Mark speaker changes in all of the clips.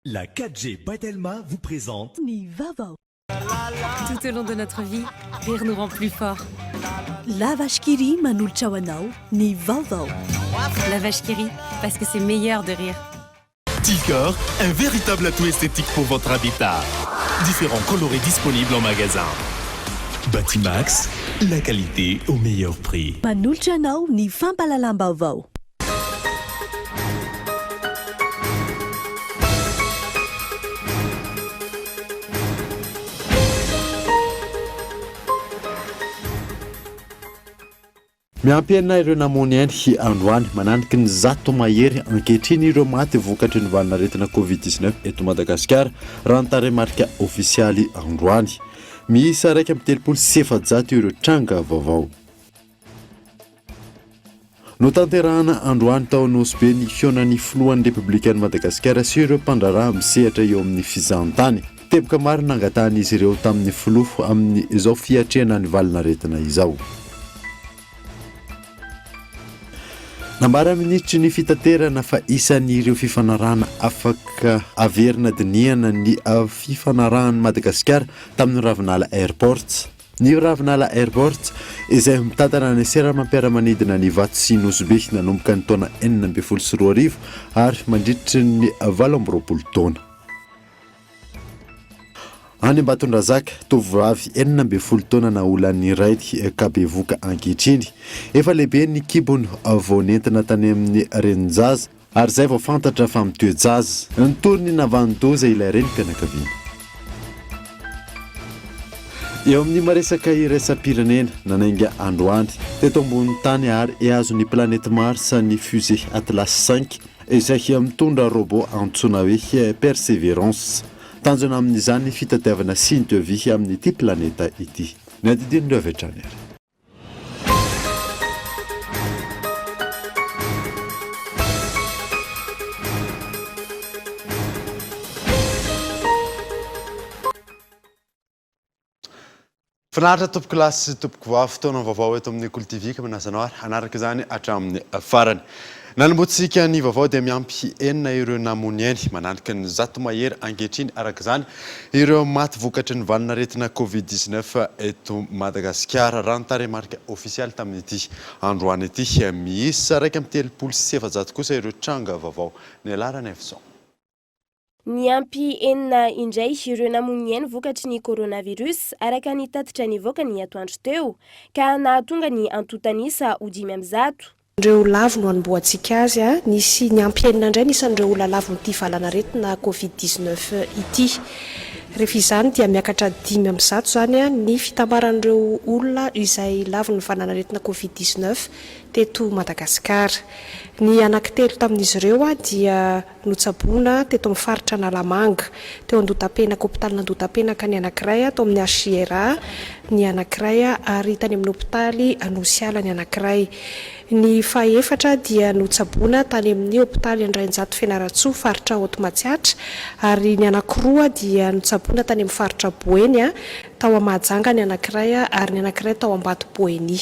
Speaker 1: La 4G by Telma vous présente.
Speaker 2: Ny vaovao.
Speaker 3: Tout au long de notre vie, rire nous rend plus forts.
Speaker 2: La Vache qui rit manolotra ho anao ny vaovao.
Speaker 3: La Vache qui rit, parce que c'est meilleur de rire.
Speaker 4: Ticor, un véritable atout esthétique pour votre habitat. Différents coloris disponibles en magasin. Batimax, la qualité au meilleur prix.
Speaker 2: Manolotra anao ny fampahalalam-baovao.
Speaker 5: Miampy enina ireo namoy ainy androany, mananiky ny zato mahery ankehitriny ireo maty vokatry ny valanaretina Covid 19 eto Madagasikara, raha ny tarehimarika ofisialy androany. Miisa 431 ireo tranga vaovao. Notanterahana androany tao Nosy Be ny fihaonan'ny filohan'ny Repoblikan'i Madagasikara sy ireo mpandraharaha misehatra eo amin'ny fizahantany. Teboka maro nangatahan'izy ireo tamin'ny filoha amin'izao fiatrehana ny valin'aretina izao. Nambaran'ny minisitry ny fitaterana fa isan'ireo fifanarahana afaka averina dinihana ny fifanarahan'i Madagasikara tamin'ny Ravinala Airports. Ny Ravinala Airport, izay mitantana ny seranam-piaramanidina any Ivato sy Nosy Be nanomboka ny taona 2016 ary mandritry ny 28 taona. Any Ambatondrazaka, tovovavy 16 taona naolan'ny rainy ka bevoka ankehitriny. Efa lehibe ny kibony vao nentina tany amin'ny renin-jaza. Ary izay vao fantatra fa mitoe-jaza. Nitory ny nahavanon-doza ilay renim-pianakaviana. Eo amin'ny maresaka iraisam-pirenena, nanainga androany, teto ambonin'ny tany ary hihazo ny planety Mars ny fusée Atlas V izay mitondra robot antsoina hoe Perseverance. Tanjona amin'izany ny fitadiavana signe de vie amin'ity planeta ity. Ny andidin'ireo avy hatrany ary. Finaritra tompoko lahy sy tompoko vavy, fotoana vaovao eto amin'ny Kolo TV ka manasa anao ary hanaraka izany hatramin'ny farany. Nanombohantsika ny vaovao dia miampy enina ireo namoy ny ainy, mananiky ny zato mahery ankehitriny araka izany Ireo maty vokatry ny valanaretina Covid 19 eto Madagasikara, raha ny tarehimarika ofisialy tamin'ity androany ity. Miisa 431 kosa ireo tranga vaovao nialarana Nefson.
Speaker 6: Niampy enina indray ireo namoy ny ainy vokatry ny coronavirus, araka ny tatitra nivoaka ny atoandro teo, ka nahatonga ny antontan'isa ho 105.
Speaker 7: Ireo lavo no hanombohantsika azy. Nisy niampy enina indray ny isan'ireo olona lavon'ity valan'aretina Covid 19 ity. Rehefa izany dia miakatra 105 izany ny fitambaran'ireo olona izay lavon'ny valan'aretina Covid 19 teto Madagasikara. Ny anankitelo tamin'izy ireo dia Notsaboina teto amin'ny faritra Analamanga. Teo Andohatapenaka, hopitalin'Andohatapenaka ny anankiray, tao amin'ny HJRA ny anankiray ary tany amin'ny hopitaly Anosiala ny anankiray. Ny fahaefatra dia notsaboina tany amin'ny hopitaly Andrainjato Fianarantsoa, faritra Haute Matsiatra, ary ny anankiroa dia notsaboina tany amin'ny faritra Boeny, tao Mahajanga ny anankiray ary ny anankiray tao Ambato Boeny.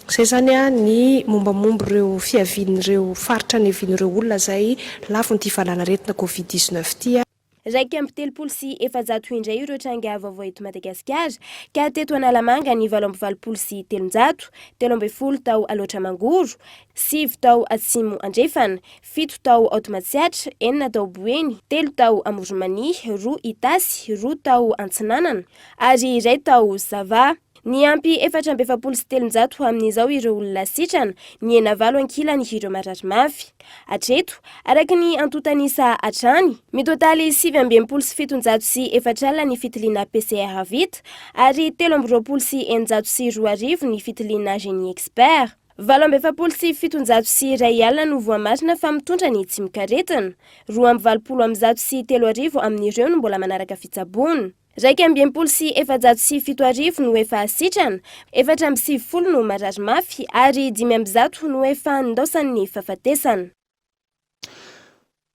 Speaker 7: Izay izany ny mombamomba ireo fiavian'ireo faritra niavian'ireo olona izay lavon'ity valanaretina Covid 19 ity.
Speaker 6: 431 indray ireo tranga vaovao eto Madagasikara, ka teto Analamanga ny 388, 13 tao Alaotra Mangoro, sivy tao Atsimo Andrefana, fito tao Haute Matsiatra, enina tao Boeny, telo tao Amoron'i Mania, roa Itasy, roa tao Antsinanana ary iray tao Sava. Niampy 344 amin'izao ireo olona sitrana, nihena valo ankilany ireo marary mafy. Hatreto, araka ny antontan'isa hatrany, mitotaly 769 ny fitiliana PCR vita ary 2023 ny fitiliana Genie Expert. 748 no voamarina fa mitondra ny tsimokaretina. 382 amin'ireo no mbola manaraka fitsaboana. 461 no efa sitrana, 94 no marary mafy ary 105 no efa nindaosan'ny fahafatesana.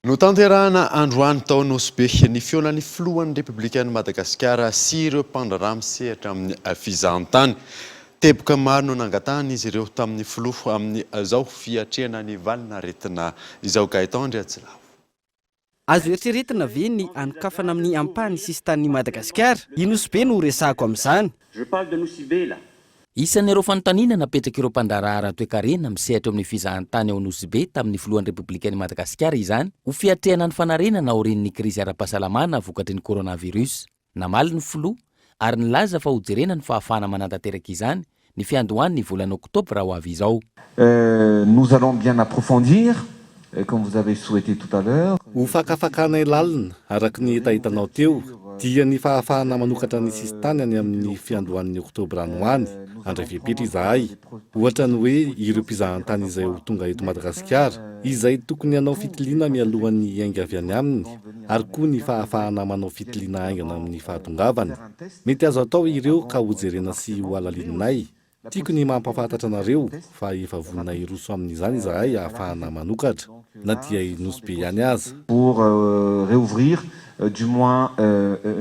Speaker 5: Notanterahana androany tao Nosy Be ny fihaonan'ny filohan'ny Repoblikan'i Madagasikara sy ireo mpandraharaha misehatra amin'ny fizahantany. Teboka maro no nangatahan'izy ireo tamin'ny filoha amin'izao fiatrehana ny valin'aretina izao. Gaëtan Andriatsilavo.
Speaker 8: Azo eritreretina ve ny hanokafana amin'ny ampahany sisintanin'i Madagasikara? I Nosy Be no resahako amin'izany.
Speaker 9: Je parle de Nosy Be là.
Speaker 10: Isan'ireo fanontaniana napetrak'ireo mpandraharaha ara-toekarena misehatra eo amin'ny fizahantany ao Nosy Be tamin'ny filohan'ny Repoblikan'i Madagasikara izany ho fiatrehana ny fanarenana aorian'ny krizy ara-pahasalamana vokatry ny coronavirus. Namaly ny filoha ary nilaza fa hojerena ny fahafahana manatanteraka izany ny fiandohan'ny volana oktobra ho avy izao.
Speaker 11: Nous allons bien approfondir, comme vous avez souhaité tout à l'heure.
Speaker 12: Ho fakafakanay lalina, araka ny hetahetanao teo, dia ny fahafahana manokatra ny sisintany any amin'ny fiandohan'ny oktobra any ho any. Handray fepetra izahay, ohatra ny hoe ireo mpizahantany izay ho tonga eto Madagasikara, izay tokony hanao fitiliana mialohan'ny hiainga avy any aminy, ary koa ny fahafahana manao fitiliana haingana amin'ny fahatongavany. Mety azo atao ireo ka hojerena sy hohalalininay. Tiako ny mampahafantatra anareo fa efa vonona hiroso amin'izany izahay ahafahana manokatra, na dia i Nosy Be ihany aza.
Speaker 11: Pour réouvrir du moins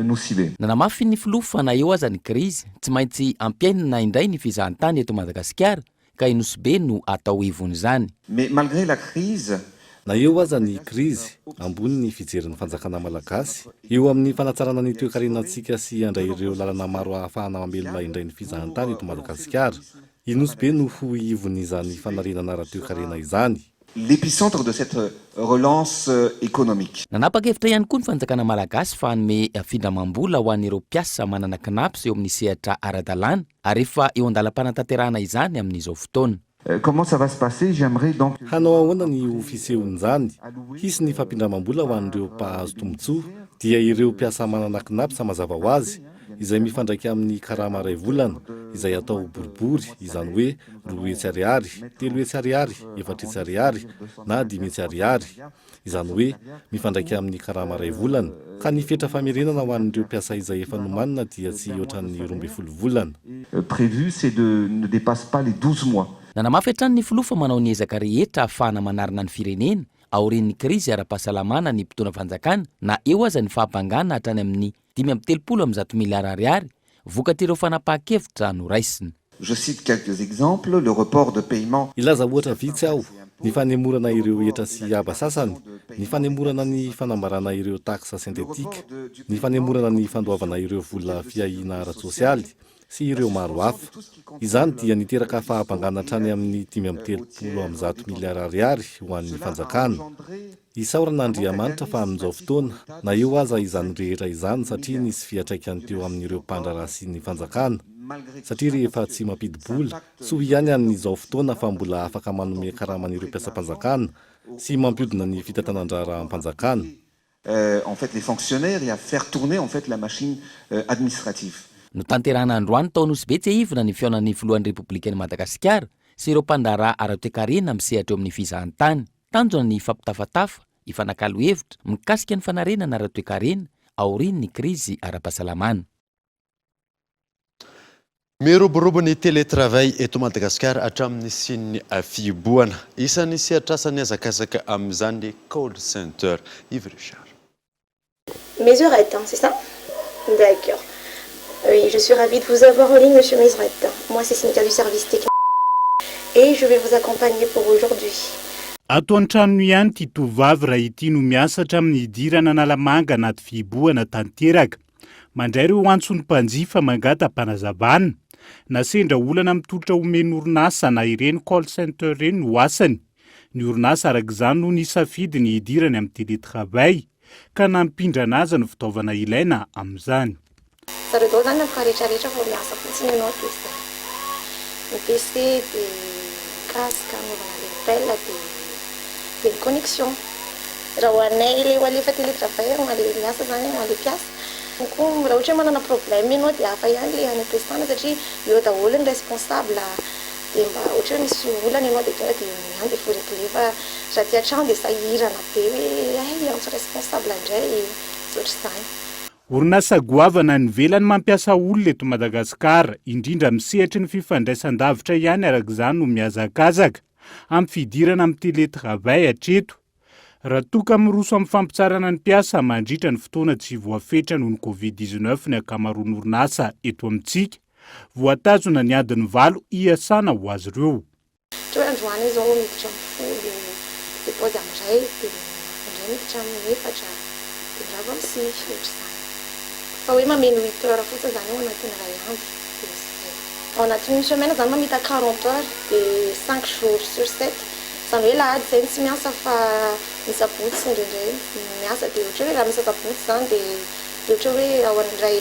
Speaker 11: Nosy Be.
Speaker 10: Nanamafy ny filoha fa na eo aza ny krizy, tsy maintsy ampiainina indray ny fizahantany eto Madagasikara ka i Nosy Be no atao ivon'izany.
Speaker 11: Mais malgré la crise,
Speaker 12: Na eo aza ny krizy, ambony ny fijerin'ny fanjakana malagasy eo amin'ny fanatsarana ny toekarenantsika sy handray ireo lalana maro ahafahana mamelona indray ny fizahantany eto Madagasikara. I Nosy Be no ho ivon'izany fanarenana ara-toekarena izany.
Speaker 11: L'épicentre de cette relance économique.
Speaker 10: Nanapa-kevitra ihany koa ny fanjakana malagasy fa hanome findramam-bola ho an'ireo mpiasa manana Cnaps eo amin'ny sehatra ara-dalàna ary efa eo an-dalam-panatanterahana izany amin'izao fotoana.
Speaker 11: Comment ça va se passer? J'aimerais donc.
Speaker 12: Hanao ahoana ny ho fisehon'izany? Hisy ny fampindramam-bola ho an'ireo mpahazo tombontsoa, dia ireo mpiasa manana Cnaps mazava ho azy, izay mifandraika amin'ny karama iray volana, izay atao boribory, izany hoe 200 ariary, 300 ariary, 400 ariary, na 500 ariary. Izany hoe mifandraika amin'ny karama iray volana, ka ny fetra famerenana ho an'ireo mpiasa izay efa nomanina dia tsy hihoatran'ny 12 volana.
Speaker 11: Prévu, c'est de ne dépasse pas les 12 mois.
Speaker 10: Nanamafy hatrany ny filoha fa manao ny ezaka rehetra ahafahana manarina ny firenena aorian'ny krizy ara-pahasalamana ny mpitondra fanjakana na eo aza ny fahabangana hatrany amin'ny 135 miliara ariary vokatr'ireo fanapahan-kevitra noraisina.
Speaker 11: Je cite quelques exemples, le report de paiement.
Speaker 12: Hilaza ohatra vitsy aho, ny fanemorana ireo hetra sy haba sasany, ny fanemorana ny fanambarana ireo taxes synthétiques, ny fanemorana ny fandoavana ireo vola fiahiana ara-tsosialy, sy ireo maro hafa. Izany dia niteraka fahabangana hatrany amin'ny 135 miliara ariary ho an'ny fanjakana. Isaorana Andriamanitra fa amin'izao fotoana, na eo aza izany rehetra izany satria nisy fiantraikany teo amin'ireo mpandraharaha sy ny fanjakana, satria rehefa tsy mampidi-bola, soa ihany amin'izao fotoana fa mbola afaka manome karaman'ireo mpiasam-panjakana sy mampiodina ny fitantanan-draharaham-panjakana.
Speaker 11: En fait les fonctionnaires et à faire tourner en fait la machine administrative.
Speaker 10: Notanterahina androany tao Nosy-Be Tsiahivina ny fihaonan'ny filohan'ny Repoblikan'i Madagasikara sy ireo mpandraharaha ara-toekarena misehatra eo amin'ny fizahantany. Tanjona ny hifampitafatafa, hifanakalo hevitra mikasika ny fanarenana ara-toekarena aorian'ny krizy ara-pahasalamana.
Speaker 5: Miroborobo ny télétravail eto Madagasikara hatramin'ny nisian'ny fihibohana. Isan'ny sehatr'asa nihazakazaka amin'izany ny call center. Yves Richard.
Speaker 13: Mesurette, c'est ça D'accord. Oui, je suis ravie de vous avoir en ligne, monsieur Mesurette. Moi, c'est Cynthia du service technique et je vais vous accompagner pour aujourd'hui.
Speaker 14: Ato an-tranony ihany ity tovovavy iray ity no miasa hatramin'ny nidirana Analamanga anaty fihibohana tanteraka. Mandray ireo antson'ny mpanjifa mangata-panazavana. Na sendra olana amin'ny tolotra omen'ny orinasa na ireny call center ireny no asany. Ny orinasa araka izany no nisafidy ny hidirany amin'ny télétravail ka nampindrana azy ny fitaovana ilaina amin'izany.
Speaker 13: Zareo daholo zany afaka rehetra rehetra vao miasa fotsiny ianao dia zay. Ny PC dia ny casque anaovana le appel dia dia ny connexion. Raha ho anay le ho alefa télétravail ho an'le miasa zany ho an'le mpiasa koa raha ohatra hoe manana problème ianao dia hafa ihany le any am-piasana satria eo daholo ny responsable dia mba ohatra hoe misy olana ianao dia tonga dia eo ihany dia faut régler fa raha aty an-trano dia sahirana be hoe hay hiantso responsable indray sy ohatr'izany.
Speaker 14: Orinasa goavana any ivelany mampiasa olona eto Madagasikara, indrindra amin'ny sehatry ny fifandraisan-davitra ihany araka izany no mihazakazaka amin'ny fidirana amin'ny télétravail hatreto. Raha toa ka miroso amin'ny fampitsarana ny mpiasa mandritra ny fotoana tsy voafetra noho ny Covid 19 ny ankamaroan'ny orinasa eto amintsika, voatazona ny adiny valo hiasana ho azy ireo.
Speaker 13: Ohatra hoe androany izao miditra amin'ny 10 dia pause amin'ny iray dia indray. Indraindray miditra amin'ny efatra, dia mirava amin'ny sivy, ohatr'izany. Fa hoe mameno huit heures fotsiny izany ao anatin'ny iray andro, dia izay. Ao anatin'ny une semaine izany mamita quarante heures, dia cinq jours sur sept. Izany hoe lahady izay no tsy miasa fa ny sabotsy indraindray miasa. Dia ohatra hoe raha misy asabotsy izany dia dia ohatra hoe ao an'iray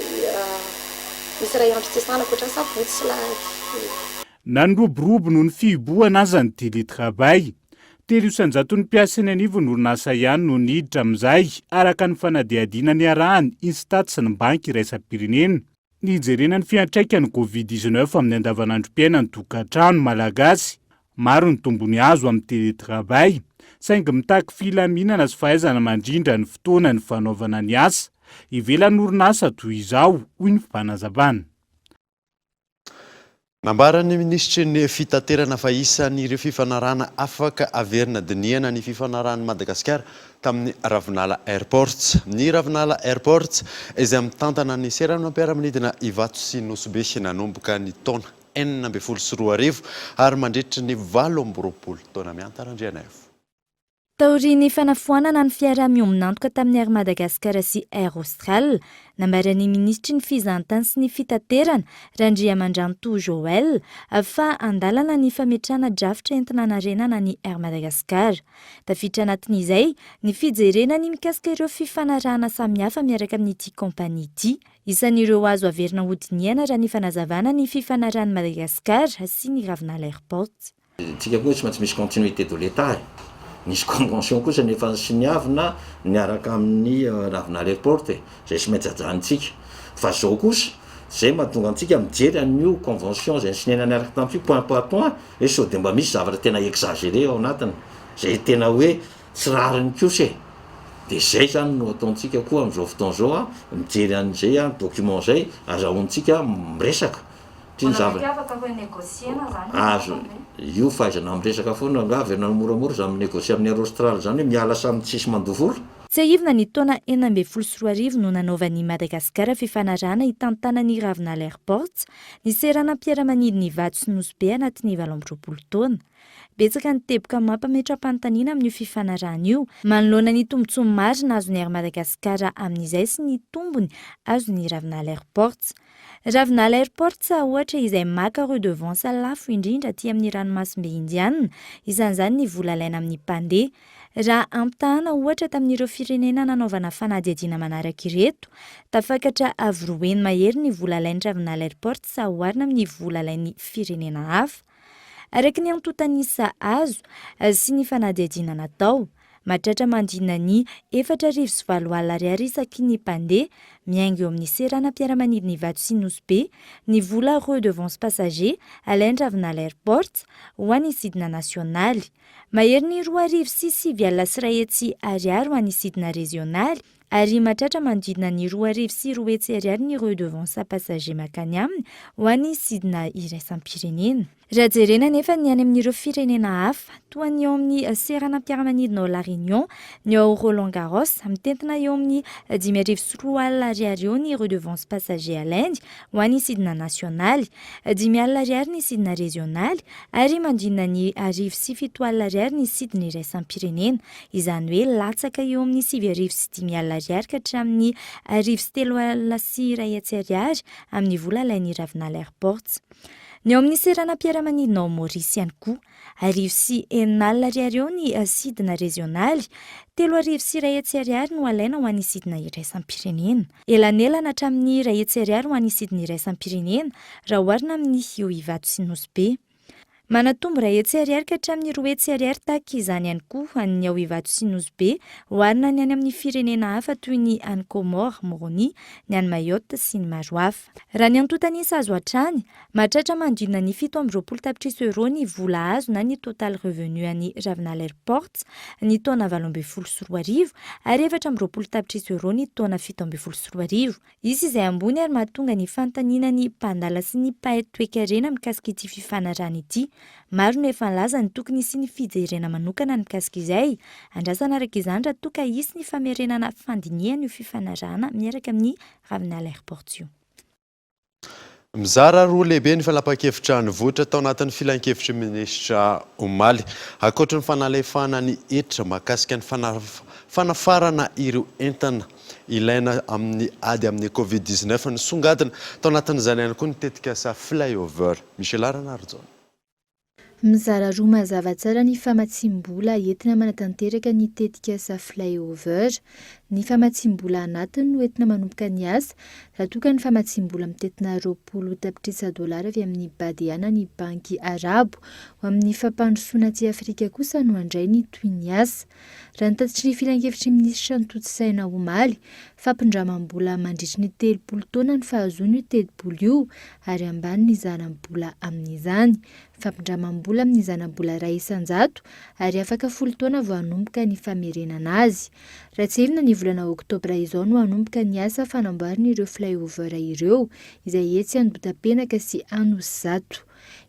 Speaker 13: misy iray andro tsy iasana ankoatra ny sabotsy sy lahady.
Speaker 14: Na niroborobo noho ny fihibohana aza ny télétravail. Telo isan-jaton'ny mpiasa eny anivon'ny orinasa ihany no niditra amin'izay, araka ny fanadihadiana niarahan'ny Instat sy ny Banky iraisam-pirenena. Nijerena ny fiantraikan'ny Covid 19 amin'ny andavanandrom-piainan'ny tokantrano malagasy. Maro ny tombony azo amin'ny télétravail, saingy mitaky filaminana sy fahaizana mandrindra ny fotoana ny fanaovana ny asa ivelan'ny orinasa toy izao, hoy ny fanazavana.
Speaker 5: Nambaran'ny minisitry ny Fitaterana fa isan'ireo fifanarahana afaka averina dinihana ny fifanarahan'i Madagasikara tamin'ny Ravinala Airports. Ny Ravinala Airports izay mitantana ny seranam-piaramanidina Ivato sy Nosy Be nanomboka ny taona 2016 ary mandritry ny 28 taona mianta Randrianaivo.
Speaker 9: Taorian'ny fanafoanana ny fiaraha-miombon'antoka tamin'ny Air Madagascar sy Air Austral, nambaran'ny minisitry ny Fizahantany sy ny Fitaterana, Randriamandranto Joël, fa an-dalana ny fametrahana drafitra entina hanarenana ny Air Madagascar. Tafiditra anatin'izay ny fijerena ny mikasika ireo fifanarahana samihafa miaraka amin'ity kaompania ity. Isan'ireo azo averina hodinihana raha ny fanazavana ny fifanarahan'i Madagasikara sy ny Ravinala Airport.
Speaker 15: Tsika koa tsy maintsy misy continuité de l'Etat e! Nisy convention kosa nefa nosoniavina niaraka amin'ny Ravinala Airport e! Zay tsy maintsy ajanontsika. Fa zao kosa, zay mahatonga antsika mijery an'io convention zay nosoniaina niaraka tamintsika io point par point hoe sao de mba misy zavatra tena exagéré ao anatiny, zay tena hoe tsy rariny kosa e! De zay zany no ataontsika koa amin'izao fotoana izao an, mijery an'izay an document zay azahoantsika miresaka. Ty ny zava.
Speaker 16: Afaka hoe négocier-na zany
Speaker 15: Azo, io fahaizana miresaka foana angaha averina moramora zany mi-négocier amin'ny Air Austral zany hoe miala samy tsisy mandoa vola?
Speaker 9: Tsiahivina ny taona 2016 no nanaovan'i Madagasikara fifanarahana hitantana ny Ravinala Airports, ny seranam-piaramanidina Ivato sy Nosy Be anatin'ny 28 taona. Betsaka ny teboka mampametra-panontaniana amin'io fifanarahana io, manoloana ny tombontsoa marina azon'ny Air Madagascar amin'izay sy ny tombony azon'ny Ravinala Airports. Ravinala Airports ohatra izay maka redevance lafo indrindra aty amin'ny ranomasimbe Indiana, isan'izany ny vola alaina amin'ny mpandeha. Raha ampitahana ohatra tamin'ireo firenena nanaovana fanadihadiana manaraka ireto, tafakatra avo roa heny mahery ny vola alain'ny Ravinala Airports oharina amin'ny vola alain'ny firenena hafa. Araka ny antontan'isa azo sy ny fanadihadiana natao, Mahatratra manodidina ny 4800 ariary isaky ny mpandeha, miainga eo amin'ny seranam-piaramanidina Ivato sy Nosy Be, ny vola redevance passager alain-dRavinala Airport ho an'ny sidina nasionaly. Maherin'ny 2109 ariary ho an'ny sidina rezionaly ary mahatratra manodidina ny 2200 ariary ny redevance passager mankany aminy ho an'ny sidina iraisam-pirenena. Raha jerena anefa ny any amin'ireo firenena hafa, toa ny ao amin'ny seranam-piaramanidina ao La Réunion, ny ao Roland Garros, mitentina eo amin'ny 2005 ariary eo ny redevance passager alainy ho an'ny sidina nasionaly, 50 ariary ny sidina rezionaly ary manodidina ny 1007 ariary ny sidina iraisam-pirenena, izany hoe latsaka eo amin'ny 9005 ariary ka hatramin'ny 1003 ariary amin'ny vola alain'ny Ravinala Airports. Ny ao amin'ny seranam-piaramanidina ao Maorisy ihany koa. 1060 ariary eo ny sidina rezionaly, 3100 ariary no alaina ho an'ny sidina iraisam-pirenena. Elanelana hatramin'ny 100 ariary ho an'ny sidina iraisam-pirenena raha oharina amin'ny eo Ivato sy Nosy Be. Manatombo 100 ariary ka hatramin'ny 200 ariary tahaka izany ihany koa ny ao Ivato sy Nosy Be oharina ny any amin'ny firenena hafa toy ny any Comores, Moroni, ny any Mayotte sy ny maro hafa. Raha ny antontan'isa azo hatrany, mahatratra manodidina ny 27 tapitrisa euros ny vola azo na ny total revenu an'ny Ravinala Airports ny taona 2018 ary 24 tapitrisa euros ny taona 2017. Isa izay ambony ary mahatonga ny fanontaniana ny mpandala sy ny mpahay toekarena mikasika ity fifanarahana ity. Maro no efa nilaza ny tokony hisian'ny fijerena manokana ny mikasika izay. Andrasana araka izany raha toa ka hisy ny famerenana fandinihana io fifanarahana miaraka amin'ny Ravinala Airport io.
Speaker 5: Mizara roa lehibe ny fanapahan-kevitra nivoitra tao anatin'ny filankevitry ny minisitra omaly. Ankoatry ny fanalefahana ny hetra mahakasika ny fanafarana ireo entana ilaina amin'ny ady amin'ny Covid 19, nisongadina tao anatin'izany ihany koa ny tetikasa Flyover. Michela Ranarijaona.
Speaker 9: Mizara roa mazava tsara ny famatsiam-bola entina manatanteraka ny tetikasa Flyover. Ny famatsiam-bola anatiny no entina manomboka ny asa, raha toa ka ny famatsiam-bola mitentina 20 tapitrisa dolara avy amin'ny Badea na ny Banky Arabo ho amin'ny fampandrosoana aty Afrika kosa no handray ny tohin'ny asa. Raha ny tatitry ny filankevitry ny minisitra notontosaina omaly, fampindramam-bola mandritry ny 30 taona ny fahazoana io tetibola io ary ambany ny zana-bola amin'izany. Fampindramam-bola amin'ny zana-bola 1% ary afaka folo taona vao hanomboka ny famerenana azy. Raha tsiahivina ny volana oktobra izao no hanomboka ny asa fanamboarana ireo flyover ireo izay etsy Andotapenaka sy Anosizato.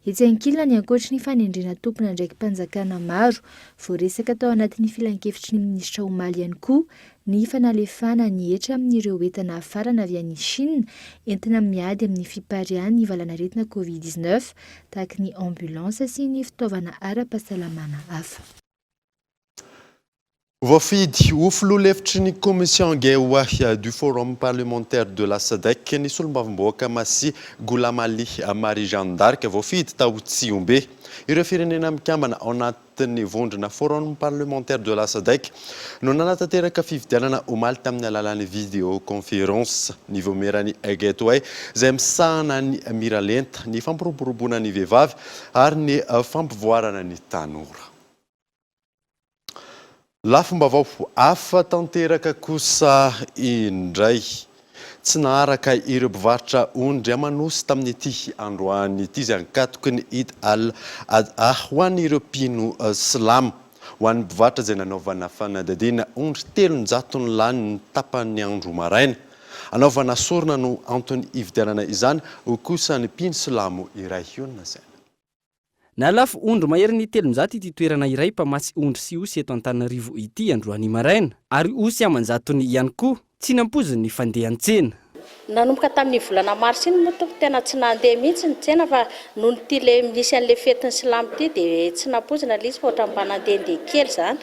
Speaker 9: Etsy ankilany, ankoatry ny fanendrena tompon'andraiki-panjakana maro, voaresaka tao anatin'ny filankevitry ny minisitra omaly ihany koa ny fanalefahana ny hetra amin'ireo entana hafarana avy any Chine entina miady amin'ny fipariahan'ny valanaretina Covid 19, tahaka ny ambulance sy ny fitaovana ara-pahasalamana hafa.
Speaker 5: Voafidy ho filoha lefitry ny Commission Gueouah du Forum parlementaire de la Sadec ny solombavambahoaka Masih Goulamali Marie Jeanne d'Arc voafidy tao Tsihombe. Ireo firenena mikambana ao anatin'ny vondrona Forum parlementaire de la Sadec no nanatanteraka fifidianana omaly tamin'ny alalan'ny vidéoconférence. Ny vaomieran'ny Gateway izay misahana ny miralenta, ny fampiroboroboana ny vehivavy ary ny fampivoarana ny tanora. Lafim-baovao hafa tanteraka kosa indray. Tsy naharaka ireo mpivarotra ondry aman'osy tamin'ity androany ity izay ankatoky ny Eid al Adha ho an'ireo mpino silamo. Ho an'ny mpivarotra izay nanaovana fanadihadiana, ondry 300 no lany ny tapany andro maraina. Anaovana sorona no antony hividianana izany, hoy kosa ny mpino silamo iray io nasaina.
Speaker 8: Nahalafo ondry maherin'ny 300 ity toerana iray mpamatsy ondry sy osy eto Antananarivo ity androany maraina, ary osy aman-jatony ihany koa tsy nampoiziny ny fandehan-tsena.
Speaker 16: Nanomboka tamin'iny volana marsa iny moa tompoko tena tsy nandeha mihitsy ny tsena fa nony ity ilay nisy an'ilay fetin'ny silamo ity dia tsy nampoizina ilay izy fa ohatran'ny mba nandehandeha kely izany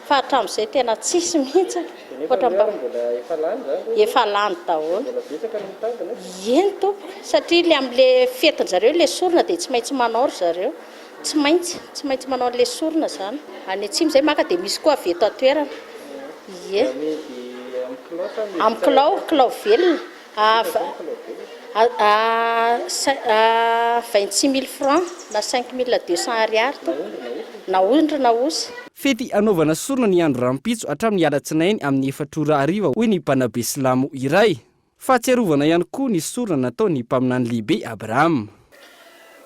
Speaker 16: fa hatramin'izay tena tsisy mihitsy. Nefa
Speaker 17: ve ary mbola efa lany izany ve?
Speaker 16: Efa lany daholo.
Speaker 17: Mbola betsaka no mitadina
Speaker 16: e? Eny tompoko, satria ilay amin'ilay fetin-dry zareo ilay sorona dia tsy maintsy manao ry zareo. Tsy maintsy, tsy maintsy manao an'ilay sorona izany. Any atsimo izay maka dia misy koa avy eto an-toerana. Ie.
Speaker 17: Amidy amin'ny kilao sa amidy
Speaker 16: Amin'ny kilao, kilao velona. 26000 francs na 5200 ariary tompoko. Na ondry na osy.
Speaker 8: Fety hanaovana sorona ny andro rahampitso hatramin'ny alatsinainy amin'ny efatra ora hariva hoy ny mpanabe silamo iray. Fahatsiarovana ihany koa ny sorona nataon'ny mpaminany lehibe Abrahama.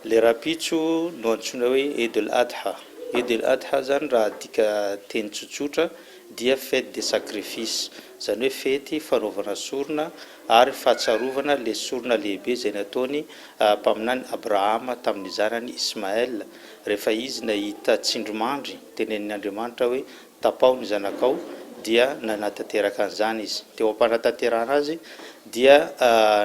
Speaker 18: Le rahampitso no antsoina hoe Eid el Adha. Eid el Adha zany raha adika teny tsotsotra dia fête de sacrifice, zany hoe fety fanaovana sorona ary fahatsarovana le sorona lehibe zay nataony mpaminany Abrahama tamin'ny zanany Ismaël rehefa izy nahita tsindrimandry tenenin' Andriamanitra hoe tapaho ny zanakao dia nanatanteraka an'izany izy. Teo am-panatanterahana azy dia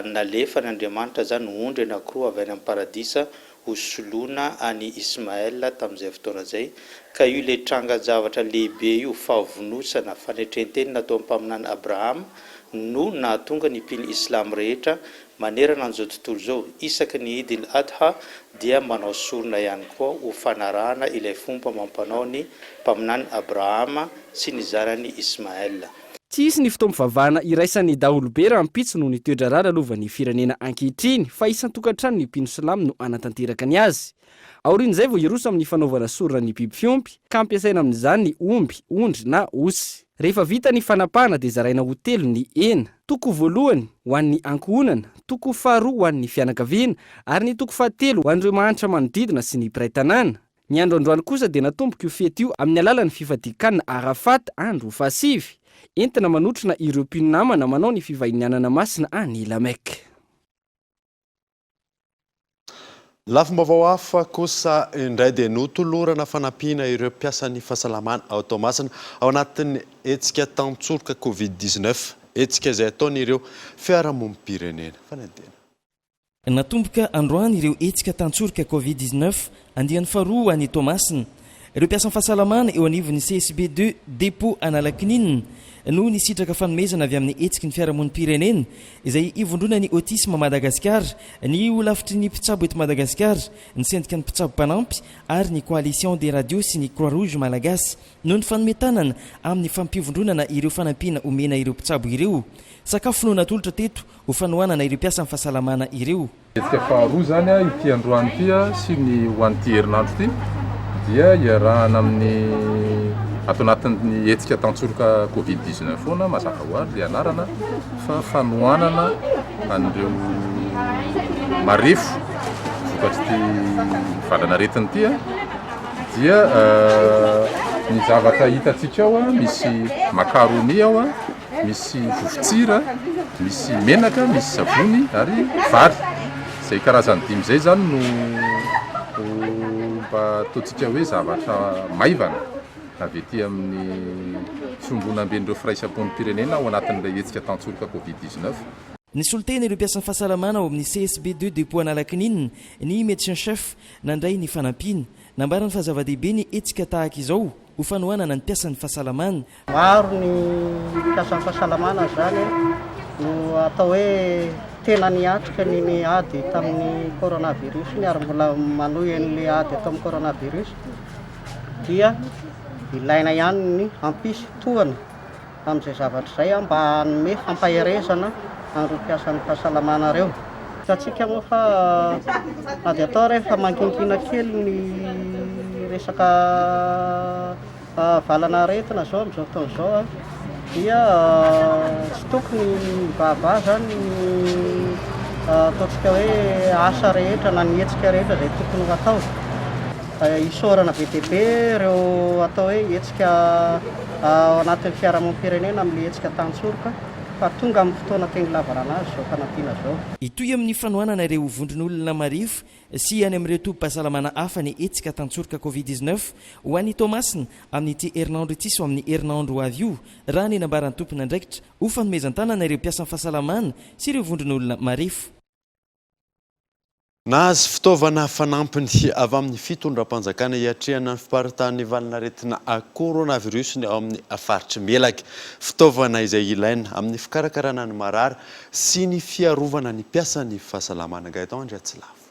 Speaker 18: nalefan' Andriamanitra zany ondry anankiroa avy any amin'ny paradisa ho soloina an'i Ismaël tamin'izay fotoana izay, ka io ilay trangan-javatra lehibe io, fahavonosana, fanetren-teny nataon'ny Mpaminany Abrahama no nahatonga ny mpino Islam rehetra manerana an'izao tontolo izao, isaky ny Eid al-Adha dia manao sorona ihany koa ho fanarahana ilay fomba amam-panao ny Mpaminany Abrahama sy ny zanany Ismaël.
Speaker 8: Tsy hisy ny fotoam-pivavahana iraisan'ny daholobe rahampitso noho ny toe-draharaha lalovan'ny firenena ankehitriny fa isan-tokantrano ny mpino silamo no hanatanteraka ny azy. Aorian'izay vao hiroso amin'ny fanaovana sorona ny biby fiompy ka ampiasaina amin'izany ny omby, ondry na osy. Rehefa vita ny fanapahana dia zaraina ho telo ny hena, toko voalohany ho an'ny ankohonana, toko faharoa ho an'ny fianakaviana ary ny toko fahatelo ho an'ireo mahantra manodidina sy ny mpiray tanàna. Ny andro androany kosa dia natomboka io fety io amin'ny alalan'ny fifadian-kanina Arafat, andro fahasivy, entina manotrona ireo mpino namana manao ny fivahinianana masina any La Mecque.
Speaker 5: Lafim-baovao hafa kosa indray dia notolorana fanampiana ireo mpiasan'ny fahasalamana ao Toamasina ao anatin'ny hetsika tantsoroka Covid 19, hetsika izay ataon'ireo fiarahamonim-pirenena. Fanadihadiana.
Speaker 8: Natomboka androany ireo hetsika tantsoroka Covid 19 andiany faharoa ho any Toamasina. Ireo mpiasan'ny fahasalamana eo anivon'ny CSB ii Depot Analakininina no nisitraka fanomezana avy amin'ny hetsiky ny fiarahamonim-pirenena izay ivondronan'ny Autisme Madagasikara, ny holafitry ny mpitsabo eto Madagasikara, ny sendikan'ny mpitsabo mpanampy ary ny Coalition des radios sy ny Croix Rouge Malagasy no nifanome tanana amin'ny fampivondronana ireo fanampiana omena ireo mpitsabo ireo. Sakafo no natolotra teto ho fanohanana ireo mpiasan'ny fahasalamana ireo.
Speaker 19: Hetsika faharoa izany ity androany ity sy ny ho an'ity herinandro ity dia iarahana amin'ny ato anatin'ny hetsika tantsoroka Covid 19 foana mazava ho azy ilay anarana fa fanohanana an'ireo marefo vokatr'ity valanaretina ity dia ny zavatra hitantsika ao misy macaroni ao Misy vovo-tsira, misy menaka, misy savony ary vary. Izay karazany dimy izay izany no mba ataontsika hoe zavatra maivana avy ety amin'ny fiombonamben'ireo firaisam-ponim-pirenena ao anatin'ilay hetsika tantsoroka Covid 19.
Speaker 8: Nisolo tena ireo mpiasan'ny fahasalamana ao amin'ny CSB ii Depot Analakininina ny Médecin Chef nandray ny fanampiana. Nambarany fa zava-dehibe ny hetsika tahaka izao ho fanohanana ny mpiasan'ny fahasalamana.
Speaker 17: Maro ny mpiasan'ny fahasalamana izany no atao hoe tena niatrika an'iny ady tamin'ny coronavirus iny ary mbola manohy an'ilay ady atao amin'ny coronavirus dia ilaina ihany ny hampisy tohana amin'izay zavatra izay mba hanome fampaherezana an'ireo mpiasan'ny fahasalamana ireo. Hitantsika moa fa na dia atao ary efa mangingina kely ny resaka Valan'aretina izao amin'izao fotoana izao dia tsy tokony hivahavaha izany ny ataontsika hoe asa rehetra na ny hetsika rehetra izay tokony ho atao. Isaorana be dia be ireo atao hoe hetsika ao anatin'ny fiarahamonim-pirenena amin'ilay hetsika tantsoroka fa tonga amin'ny fotoana tena ilavarana azy izao fanampiana izao.
Speaker 8: Hitohy amin'ny fanohanana ireo vondron'olona marefo sy any amin'ireo tobim-pahasalamana hafa ny hetsika tantsoroka Covid 19 ho an'i Toamasina amin'ity herinandro ity sy ho amin'ny herinandro ho avy io, raha ny nambaran'ny tompon'andraikitra ho fanomezan-tanana ireo mpiasan'ny fahasalamana sy ireo vondron'olona marefo.
Speaker 5: Nahazo fitaovana fanampiny avy amin'ny fitondram-panjakana hiatrehana ny fiparitahan'ny valanaretina coronavirus ny ao amin'ny faritr'i Melaky. Fitaovana izay ilaina amin'ny fikarakarana ny marary sy ny fiarovana ny mpiasan'ny fahasalamana. Gaëtan Andriatsilavo.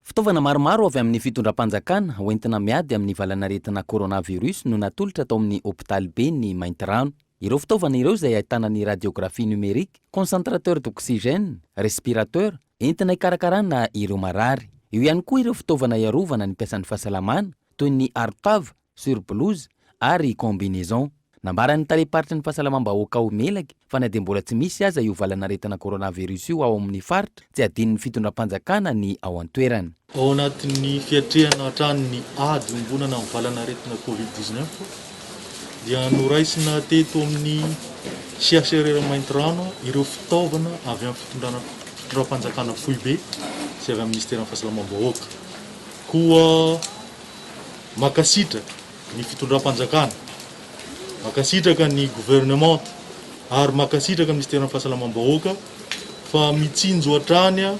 Speaker 10: Fitaovana maromaro avy amin'ny fitondram-panjakana hoentina miady amin'ny valanaretina coronavirus no natolotra tao amin'ny hopitaly be ny Maintirano. Ireo fitaovana ireo izay ahitana ny radiographie numérique, concentrateur d'oxygène, respirateur, entina hikarakarana ireo marary. Eo ihany koa ireo fitaovana hiarovana ny mpiasan'ny fahasalamana toy ny arotava, surblouse ary combinaison. Nambaran'ny talem-paritry ny fahasalamam-bahoaka ao Melaky fa na dia mbola tsy misy aza io valanaretina coronavirus io ao amin'ny faritra, tsy adinon'ny fitondram-panjakana ny ao an-toerana.
Speaker 20: Ao anatin'ny fiatrehana hatrany ny ady iombonana amin'ny valanaretina Covid 19 dia noraisina teto amin'ny CHRR Maintirano ireo fitaovana avy amin'ny fitondrana fitondram-panjakana foibe sy avy amin'ny minisiteran'ny fahasalamam-bahoaka. Koa Mankasitraka ny fitondram-panjakana, mankasitraka ny governemanta ary mankasitraka ny minisiteran'ny fahasalamam-bahoaka fa mitsinjo hatrany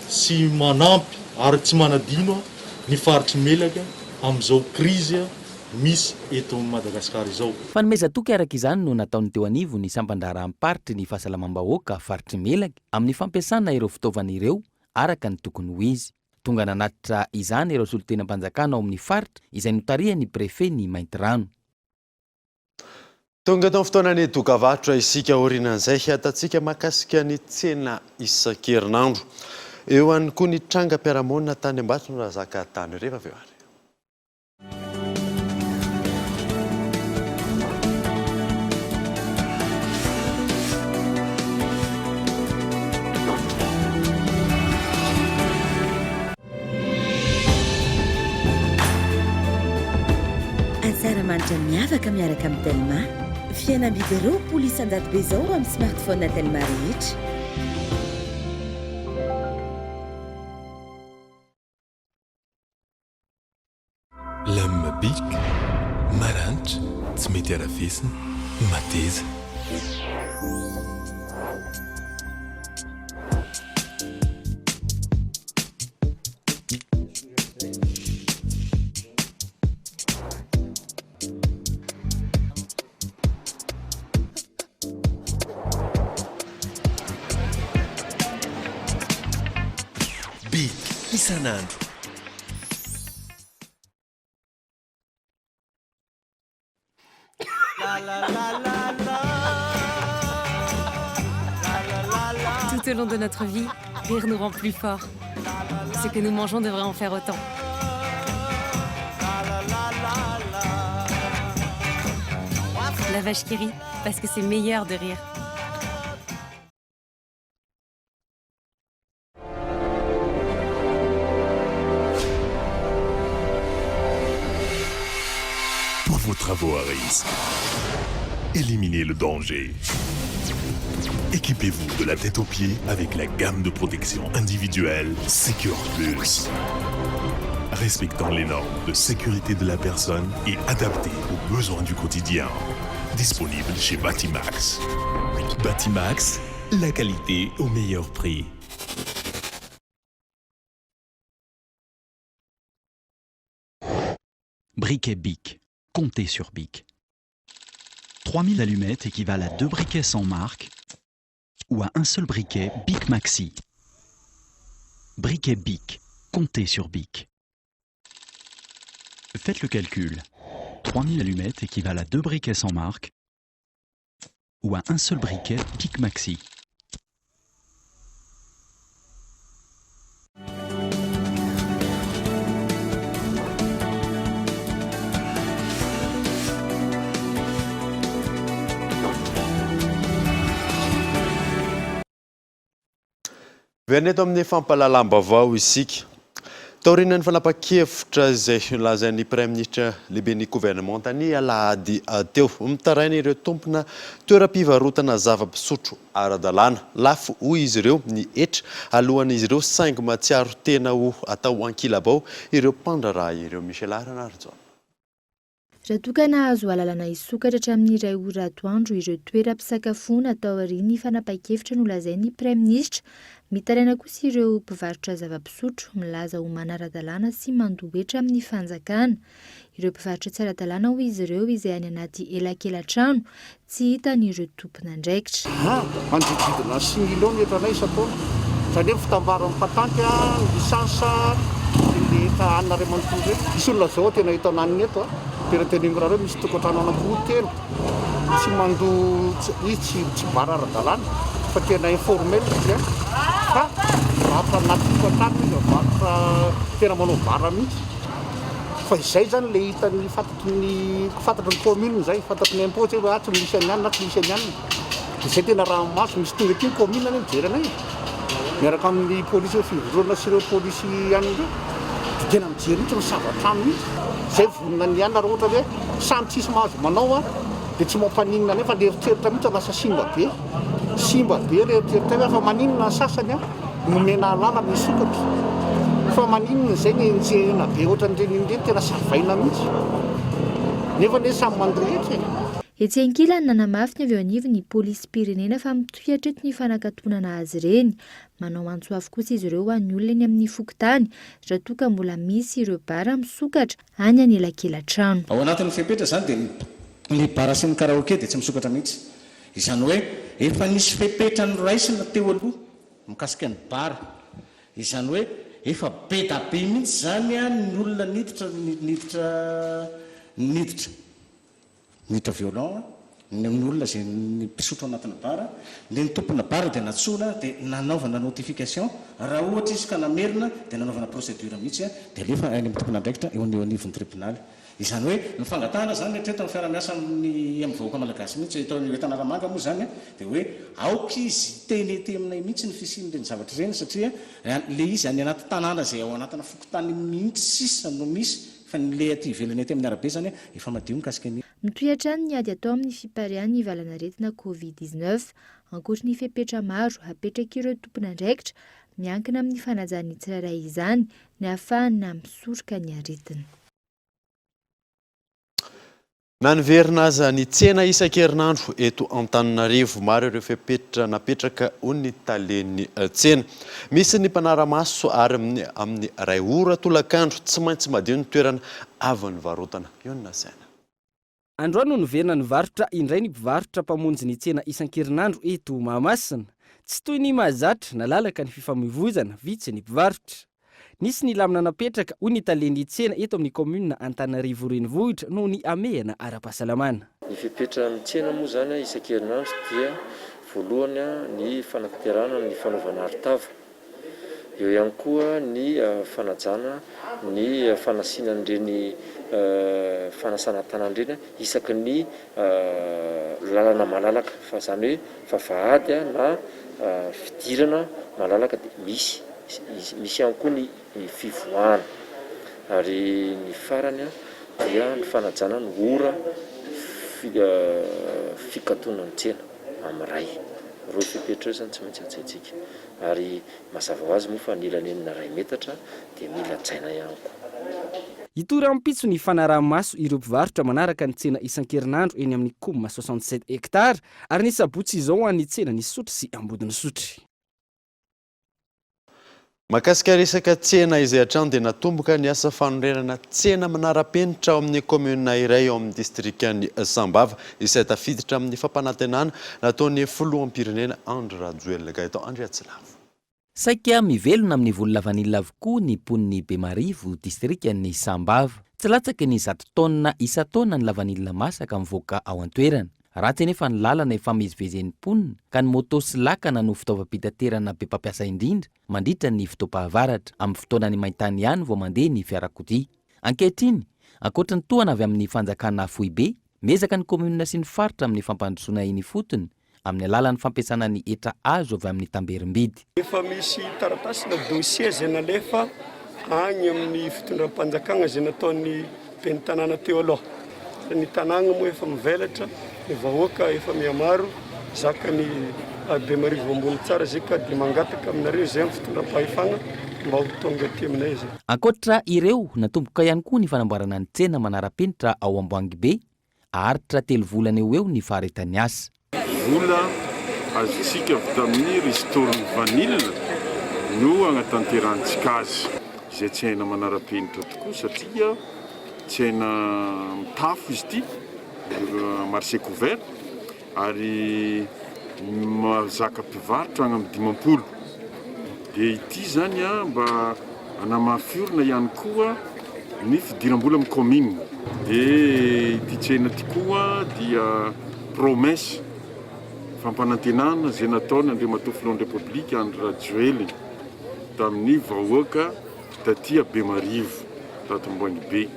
Speaker 20: sy manampy ary tsy manadino ny faritr'i Melaky amin'izao krizy misy eto Madagasikara izao.
Speaker 10: Fanomezan-toky araka izany no nataon'ny teo anivon'ny sampan-draharaham-paritry ny fahasalamam-bahoaka faritr'i Melaky amin'ny fampiasana ireo fitaovana ireo araka ny tokony ho izy. Tonga nanatitra izany ireo solontenam-panjakana ao amin'ny faritra izay notarihan'ny Préfet ny Maintirano.
Speaker 5: Tonga eto amin'ny fotoanan'ny dokavarotra isika aorianan'izay hiatantsika mahakasika ny tsena isan-kerinandro. Eo ihany koa ny trangam-piarahamonina tany Ambatonazaka tany rehefa avy eo ary.
Speaker 9: Asaramanitra miavaka miaraka amin'ny Telma. Fihenam-bidy 20% be izao amin'ny smartphone Telma rehetra.
Speaker 4: Lame bic, maranitra, tsy mety arafesina, mateza. isan'andro.
Speaker 3: Tout au long de notre vie, rire nous rend plus forts. Ce que nous mangeons devrait en faire autant. La vache qui rit, parce que c'est meilleur de rire.
Speaker 4: Pour vos travaux à risque, éliminez le danger. Équipez-vous de la tête aux pieds avec la gamme de protection individuelle Secure Plus. Respectant les normes de sécurité de la personne et adaptée aux besoins du quotidien. Disponible chez Batimax. Batimax, la qualité au meilleur prix.
Speaker 1: Briquet Bic. Comptez sur Bic. 3000 allumettes équivalent à deux briquets sans marque ou à un seul briquet Bic Maxi. Briquet Bic. Comptez sur Bic. Faites le calcul. 3000 allumettes équivalent à deux briquets sans marque ou à un seul briquet Bic Maxi.
Speaker 5: Miverina eto amin'ny fampahalalam-baovao isika. Taorian'ny fanapahan-kevitra izay nolazain'ny Praiminisitra lehiben'ny governemanta ny alahady teo, mitaraina ireo tompona toeram-pivarotana zava-pisotro ara-dalàna. Lafo hoy izy ireo ny hetra alohan'izy ireo saingy mahatsiaro tena ho atao ankilabao ireo mpandraharaha ireo. Michela Ranarijaona.
Speaker 9: Raha toa ka nahazo alalana hisokatra hatramin'ny iray ora atoandro ireo toeram-pisakafoana taorian'ny fanapahan-kevitra nolazain'ny Praiminisitra, mitaraina kosa ireo mpivarotra zava-pisotro milaza ho manara-dalàna sy mandoa hetra amin'ny fanjakana. Ireo mpivarotra tsy ara-dalàna hoy izy ireo izay any anaty elakela-trano Tsy hitan'ireo tompon'andraikitra.
Speaker 21: Ha, manodidididina six millions ny hetranay isan-taona. Izany hoe ny fitambaran'ny patanty, ny licence, sy ny hetra hanina iray manontolo ireny. Misy olona izao tena eto ananiny eto, tena teneniko anareo, misy tokantrano anankiroa, telo, tsy mandoa, izy tsy tsy bar ara-dalàna fa tena informel izy an, fa mivarotra anaty tokantrano izy, mivarotra tena manao bar mihitsy. Fa izay izany ilay hitan'ny Fantatry ny fantatry ny commune zay, fantatry ny impôt zay hoe atsy misy an'i anona, atsy misy an'i anona. Dia zay tena araha-maso, misy tonga aty ny commune anie mijery anay e. Miaraka amin'ny polisy eo Fivondrona sy ireo polisy anona ireo. Dia tena mijery mihitsy, misava trano mihitsy. Zay vonona ny anona raha ohatra hoe samy tsisy mahazo manao an, dia tsy mampaninona anay fa le eritreritra mihitsy lasa simba be. Simba be le eritreritra hoe fa maninona ny sasany an. Nomena alalana hisokatra. Fa maninona izay ny enjehina be ohatran'ireny ireny tena savaina mihitsy. Nefa anie samy mandoa hetra e.
Speaker 9: Etsy ankilany, nanamafy ny avy eo anivon'ny polisim-pirenena fa mitohy hatreto ny fanakatonana azy ireny. Manao antso avo kosa izy ireo ho an'ny olona eny amin'ny fokontany raha toa ka mbola misy ireo bara misokatra any anelakelan-trano.
Speaker 22: Ao anatin'ny fepetra izany dia ny bara sy ny karaoke dia tsy misokatra mihitsy. Izany hoe efa nisy fepetra noraisina teo aloha Mikasika ny bar, izany hoe efa be da be mihitsy izany ny olona niditra niditra niditra niditra violon, ny olona izay mpisotro anatina bar, dia ny tompona bar dia nantsoina dia nanaovana notification, raha ohatra izy ka namerina dia nanaovana procédure mihitsy dia alefa any amin'ny tompon'andraikitra eo anivon'ny tribonaly. Izany hoe ny fangatahana izany hatreto amin'ny fiaraha-miasa amin'ny amin'ny vahoaka malagasy mihitsy, eto eto Analamanga moa izany dia hoe aoka izy hiteny ety aminay mihitsy ny fisian'ireny zavatra ireny satria ilay izy any anaty tanàna izay ao anatina fokontany mihitsy sisa no misy fa ny ilay aty ivelany aty amin'ny arabe izany efa madio mikasika ny
Speaker 9: Mitohy hatrany ny ady atao amin'ny fipariahan'ny valanaretina Covid 19. Ankoatry ny fepetra maro apetrak'ireo tompon'andraikitra, miankina amin'ny fanajan'ny tsirairay izany ny ahafahana misoroka ny aretina.
Speaker 5: Na niverina aza ny tsena isan-kerinandro eto Antananarivo, maro ireo fepetra napetraka hoy ny talen'ny tsena. Misy ny mpanara-maso ary amin'ny iray ora tolakandro tsy maintsy madio ny toerana avy nivarotana. Io no nasaina.
Speaker 8: Androany no niverina nivarotra indray ny mpivarotra mpamonjy ny tsena isan-kerinandro eto Mahamasina. Tsy toy ny mahazatra, nalalaka ny fifamoivoizana, vitsy ny mpivarotra. Nisy ny lamina napetraka, hoy ny talen'ny tsena eto amin'ny kaominina Antananarivo Renivohitra noho ny hamehana ara-pahasalamana.
Speaker 2: Ny fepetra amin'ny tsena moa izany isan-kerinandro dia voalohany ny fanatanterahana ny fanaovana arotava. Eo ihany koa ny fanajana ny fanasiana an'ireny fanasana tanana ireny isaky ny lalana malalaka fa izany hoe vavahady na fidirana malalaka dia misy misy ihany koa ny fivoahana ary ny farany dia ny fanajana ny ora fikatonan'ny tsena amin'ny iray. Ireo fepetra ireo izany tsy maintsy hajaintsika ary mazava ho azy moa fa ny elanelana iray metatra dia mila hajaina ihany koa.
Speaker 8: Hitohy rahampitso ny fanaraha-maso ireo mpivarotra manaraka ny tsena isan-kerinandro eny amin'ny Coum 67 hectares ary ny sabotsy izao ho an'ny tsenan'Isotry sy Ambodin'Isotry.
Speaker 5: Mahakasika resaka tsena izay hatrany dia natomboka ny asa fanorenana tsena manara-penitra ao amin'ny kaominina iray ao amin'ny distrikan'i Sambava izay tafiditra amin'ny fampanantenana nataon'ny filoham-pirenena Andry Rajoelina Gaëtan Andriatsilavo.
Speaker 10: Saika mivelona amin'ny voly lavanila avokoa ny mponin'i Bemarivo, distrikan'i Sambava. Tsy latsaky ny zato taonina isan-taona ny lavanila masaka mivoaka ao an-toerana. Ratsy anefa ny lalana ifamezivezen'ny mponina ka ny moto sy lakana no fitaovam-pitaterana be mpampiasa indrindra mandritra ny fotoam-pahavaratra. Amin'ny fotoanan'ny maintany ihany vao mandeha ny fiarakodia. Ankehitriny, ankoatra ny tohana avy amin'ny fanjakana foibe, miezaka ny kaominina sy ny faritra amin'ny fampandrosoana eny ifotony amin'ny alalan'ny fampiasana ny hetra azo avy amin'ny tamberim-bidy.
Speaker 7: Efa misy taratasy na dossier izay nalefa agny amin'ny fitondram-panjakagna izay nataon'ny ben'ny tanàna teo aloha. Ny tanàgna moa efa mivelatra, ny vahoaka efa mihamaro, zakan'i Bemarivo ambony tsara izay ka dia mangataka aminareo izay amin'ny fitondram-pahefagna mba ho tonga aty aminay izay.
Speaker 10: Ankoatra ireo, natomboka ihany koa ny fanamboarana ny tsena manara-penitra ao Amboangibe Haharitra telo volana eo ho eo ny faharetan'ny asa.
Speaker 23: Vola azontsika avy tamin'ny ristourne vanille no agnatanterahantsika azy, izay tsy aina manara-penitra tokoa satria tsy aina mitafo izy ity, marché couvert. Ary mahazaka mpivarotra agny amin'ny 50. Dia ity izany mba hanamafy orina ihany koa ny fidiram-bola amin'ny kaominina. Dia ity tsena ity koa dia promesse, fampanantenana izay nataon'Andriamatoa Filohan'ny Repoblika Andry Rajoelina tamin'ny vahoaka taty Bemarivo, tato Amboangibe.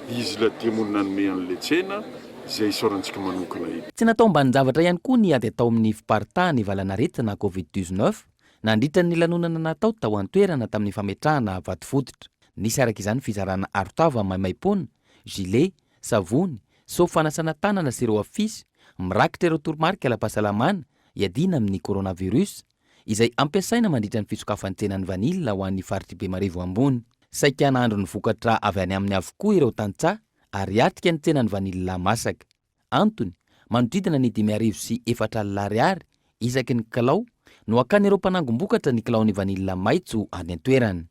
Speaker 23: Izy lahateo moa no nanome an'ilay tsena. izay isaorantsika manokana eto.
Speaker 10: Tsy natao ambanin-javatra ihany koa ny ady atao amin'ny fiparitahan'ny valanaretina Covid 19 nandritra ny lanonana natao tao an-toerana tamin'ny fametrahana vatofototra. Nisy araka izany fizarana arotava maimaimpoana, gilet, savony, seau fanasana tanana sy ireo afisy mirakitra ireo toromarika ara-pahasalamana hiadiana amin'ny coronavirus izay ampiasaina mandritra ny fisokafan'ny tsenan'ny vanila ho an'ny faritr'i Bemarivo ambony. Saika nahandro ny vokatra avy any aminy avokoa ireo tantsaha ary hiatrika ny tsenan'ny vanila masaka. Antony, manodidina ny 4004 ariary isaky ny kilao no hakan'ireo mpanangom-bokatra ny kilaon'ny vanila maitso any an-toerana.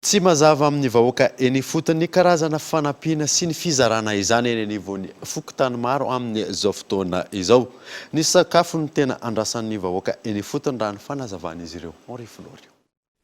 Speaker 5: Tsy mazava amin'ny vahoaka eny ifotony ny karazana fanampiana sy ny fizarana izany eny anivon'ny fokontany maro amin'izao fotoana izao. Ny sakafo no tena andrasan'ny vahoaka eny ifotony raha ny fanazavan'izy ireo. Henri Florio.